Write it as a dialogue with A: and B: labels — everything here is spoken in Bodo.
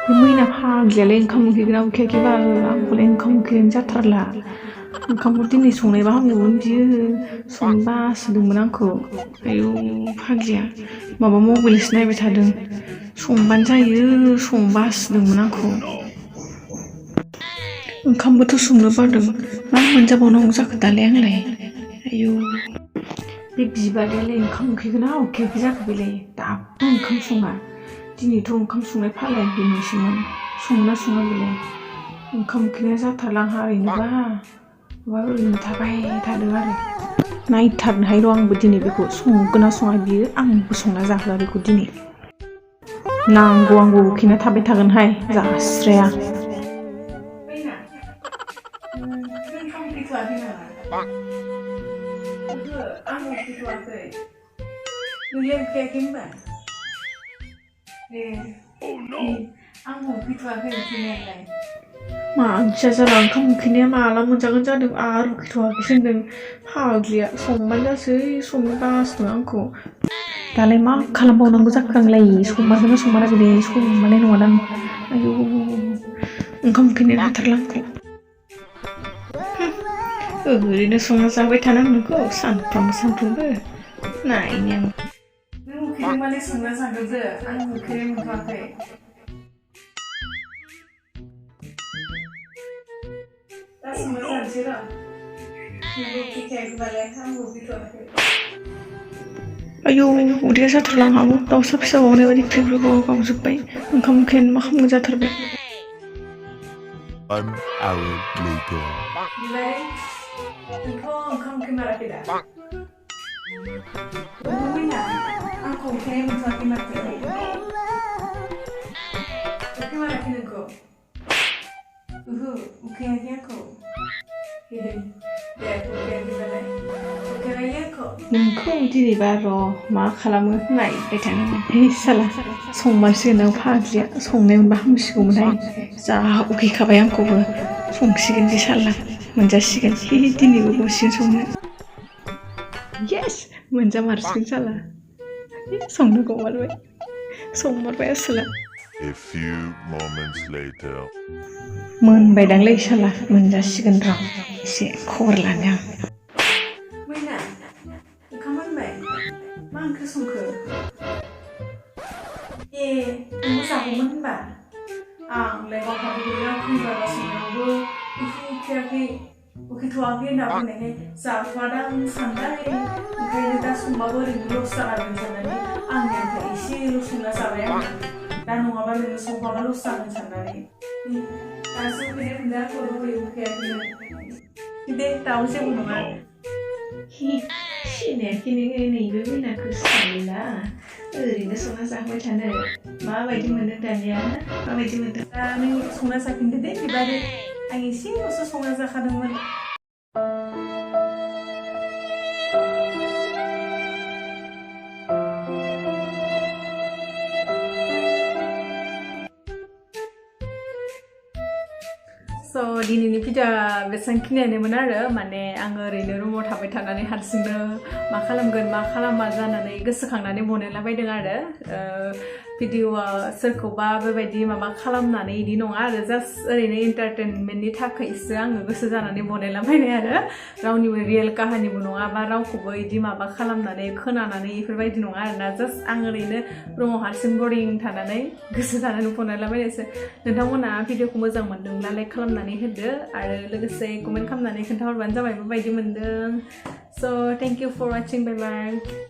A: मैना फाग्लियालाय ओंखाम उखैग्रा उखैयाखैबा आंखौलाय ओंखाम उखैनाय जाथारला ओंखामखौ दिनै संनायबा हामगौमोन बियो संनो बासोदोंमोन आंखौ आयौ फाग्लिया माबा मबाइलसो नायबाय थादों संबानो जायो संनो बासोदोंमोन आंखौ ओंखामबोथ' संनो बादों मा मोनजाबावनांगौ जाखो दालाय आंलाय आयौ बे बिबारियालाय ओंखाम उखैगोना उखैयाखै जाखो बेलाय दाबो ओंखाम सङा दिनैथ' ओंखाम संनाय फालाया बेनोसैमोन सङोना सङा बेलाय ओंखाम उखैनाया जाथारला आंहा ओरैनोबा ओरैनो थाबाय थादों आरो नायथारनोहाय र' आंबो दिनै बेखौ संगोना सङा बियो आंबो संना जाहोआ बेखौ दिनै नांगौ आंबो उखैना थाबाय थागोनहाय जास्राया आं उखैथ'वाखै नोंलाय उखैयाखै होनबा आं उखैथ'वाखै उखैनायालाय मानसिया जाला ओंखाम उखैनाया माला मोनजागोन जादों आरो उखैथ'वाखैसो होनदों फाग्लिया संबानो जासै संनो बासोदों आंखौ दालाय मा खालामबावनांगौ जाखो आंलाय संमारगोन ना संमारा बेलाय संमारनाय नङादां आयौ ओंखाम उखैनाया हाथारला आंखौ ओरैनो संना जाबाय थानांगौ नोंखौ सानफ्रामबो नायनि आं नों उखैदोंबालाय संना जाग्रोदो आं उखैनाय मोनथ'वाखै दा संना जानोसै र' नोंबो उखैखायाखैबालाय आंबो उखैथ'वाखै आयौ उदैया जाथारला आंहाबो दाउसा फिसा बावनाय बायदि ख्रिख्रिबाव गावजोब्बाय ओंखाम उखैनानै मा खालामनो जाथारबाय
B: 1 hour later.
A: नोंथ' ओंखाम उखैमाराखै दा मैना आंखौ उखैनाय मोनथ'वाखै माथो उखैमाराखै नोंखौ ओहो उखैयाखै आंखौ दे उखैयाखैबालाय उखैबायलै आंखौ नोंखौ दिनैबा र' मा खालामो नायबाय थानांगोन साला संमारसिगोन आं फाग्लिया संनाय मोनबा हामसिगौमोनहाय जा उखैखाबाय आंखौबो संसिगोन बे साला मोनजासिगोन दिनैबो गसिगोन संनो येस मोनजामारसिगोन साला संनो गमारबाय संमारबाय Asola
B: A few moments later.
A: मोनबायदांलै साला मोनजासिगोन र' एसे खबर लानो आं मैना ओंखाम मोनबाय मा ओंख्रि संखो नोंबो जागौमोन होनबा आंलाय गावहाबो गोलैना फैबाबा संनायावबो उखैयाखै उखैथ'वाखै होनना बुंनायखाय जाथ'वादां सानबाय ओंखायनो दा संबाबो ओरैनो लस जागारगोन साननानै आंनि आन्था एसेल' संना जाबाय आङो दा नङाबा नोङो संबाबा लस जागोन साननानै दासो उखैनाय मोनदों आंखौ दहाय उखैयाखैमोन दे दाउ जेबो नङा सिनायाखै नोङो नैबे मैनाखौ सिनायला ओरैनो संना जाबाय थानो माबायदि मोनदों दानिया माबायदि मोनदों दा नों संना जाफिनदो दे बिबार आं एसेल'सो संना जाखादोंमोन स' दिनैनि भिडिअ'आ बेसेबांखिनियानोमोन आरो माने आङो ओरैनो रुमाव थाबाय थानानै हारसिंनो मा खालामगोन मा खालामा जानानै गोसोखांनानै बनायलाबायदों आरो भिडिअ'आ सोरखौबा बेबायदि माबा खालामनानै इदि नङा आरो जास्ट ओरैनो एन्टारटेनमेन्टनि थाखायसो आङो गोसो जानानै बनायलाबायनाय आरो रावनिबो रियेल काहानिबो नङा बा रावखौबो इदि माबा खालामनानै खोनानानै बेफोरबायदि नङा आरोना जास्ट आं ओरैनो रुमाव हारसिं बरिं थानानै गोसो जानानै बनायलाबायनायसो नोंथांमोना भिडिअ'खौ मोजां मोनदोंब्ला लाइक खालामनानै होदो आरो लोगोसे कमेन्ट खालामनानै खोन्थाहरबानो जाबाय माबायदि मोनदों so' thank you for watching bye bye